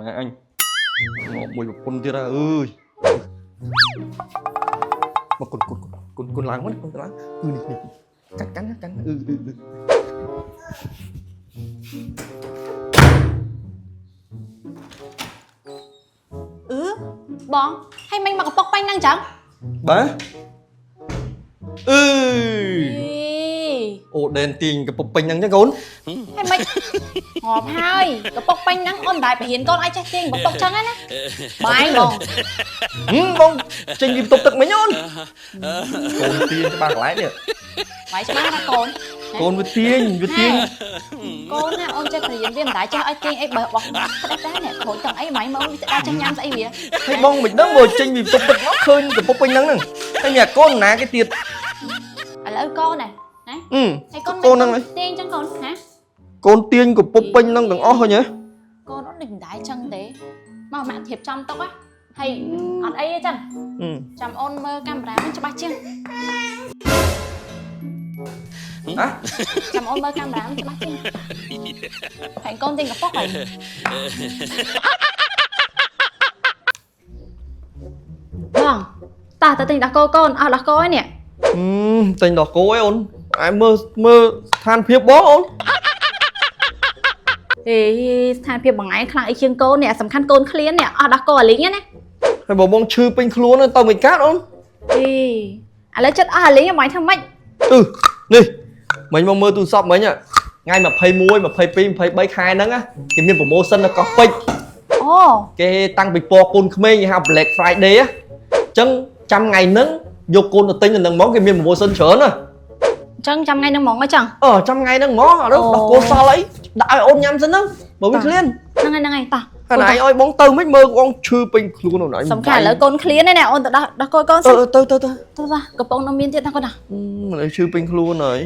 ម៉ែអញងាប់មួយប្រពន្ធទៀតហើយអើយមកគុនគុនគុនគុនឡើងមកគុនឡើងអឺនេះនេះកាន់កាន់កាន់អឺអឺអឺ អឺបងហើយមិញមកកប៉ុកបាញ់ហ្នឹងចឹង បាទអឺ អេ អូដេនទាញកពុកពេញហ្នឹងចឹងកូន ហើយមិញងាប់ហើយកប៉ុកបាញ់ហ្នឹងអូនមិនដែលបរៀនកូនឲ្យចេះទាញកប៉ុកចឹងណាបាយបង ហឹមបងចេញពីបន្ទប់ទឹកមិញអូនកូនទាញច្បាស់កន្លែងនេះ បាយច្បាស់ណាកូនក ូនវាទាញវាទាញ កូនណាអូនចេះបរៀនវាមិនដែលចេះឲ្យទាញអីបើបោះផ្ដេសដែរនេះក្រូចទាំងអីម៉ៃមកវាស្ដាចេះញ៉ាំស្អីវា ហើយបងមិនដឹងបើចេញពីបន្ទប់ទឹកមកឃើញកពុកពេញហ្នឹងហ្នឹងហើយមានអាកូនណាគេទៀត ឥឡូវកូនណាណា អឺ ហើយកូនក ូនហ្នឹងឯង ទាញចឹងកូនណា កូនទាញកពុកពេញហ្នឹងទាំងអស់ឃើញទេ កូនអូនដូចមិនដែលចឹងទេមកម៉ាក់ធៀបចំទុកហ៎ហើយអត់អីទេចឹង អឺ ចាំអូនមើលកាមេរ៉ាវិញច្បាស់ជាង ហ៎ ចាំអូនមើលកាមេរ៉ាវិញច្បាស់ជាងហើយកូនទាញកប៉ុកហើយបងតោះទៅទិញដោះគោកូនអស់ដោះគោហើយនេះ អឺទិញដោះគោឯអូនឯងមើលមើលស្ថានភាពបងអូន ហេស្ថានភាពបងឯងខ្លាំងអីជាងកូននេះសំខាន់កូនឃ្លាននេះអស់ដោះគោអាលីងណា ហើយបើបងឈឺពេញខ្លួនទៅមិនកាត់អូន អេឥឡូវចិត្តអស់អាលីងបងឯងធ្វើម៉េច អឺនេះមិញមកមើលទូរស័ព្ទមិញហ៎ថ្ងៃ21 22 23ខែហ្នឹងណាគេមាន promotion នៅកោះពេជ្រ អូ គេតាំងពីពណ៌កូនក្មេងគេហៅ Black Friday ហ៎អញ្ចឹងចាំថ្ងៃហ្នឹងយកកូនទៅទិញនៅហ្នឹងហ្មងគេមាន promotion ច្រើនណា អញ្ចឹងចាំថ្ងៃហ្នឹងហ្មងអីចឹង អឺចាំថ្ងៃហ្នឹងហ្មងអត់ដល់គោសល់អីដាក់ឲ្យអូនញ៉ាំសិនហ្នឹងបើវាឃ្លាន ហ្នឹងហើយហ្នឹងហើយតោះ ហើយណៃឲ្យបងទៅមិនមើលបងឈឺពេញខ្លួនអូនឯង សំខាន់ឥឡូវកូនឃ្លានហើយណាអូនទៅដោះដោះគោកូនសិន ទៅទៅទៅទៅ ទៅទៅកំប៉ុងនៅមានទៀតណាកូនណា មិនឲ្យឈឺពេញខ្លួនហើយ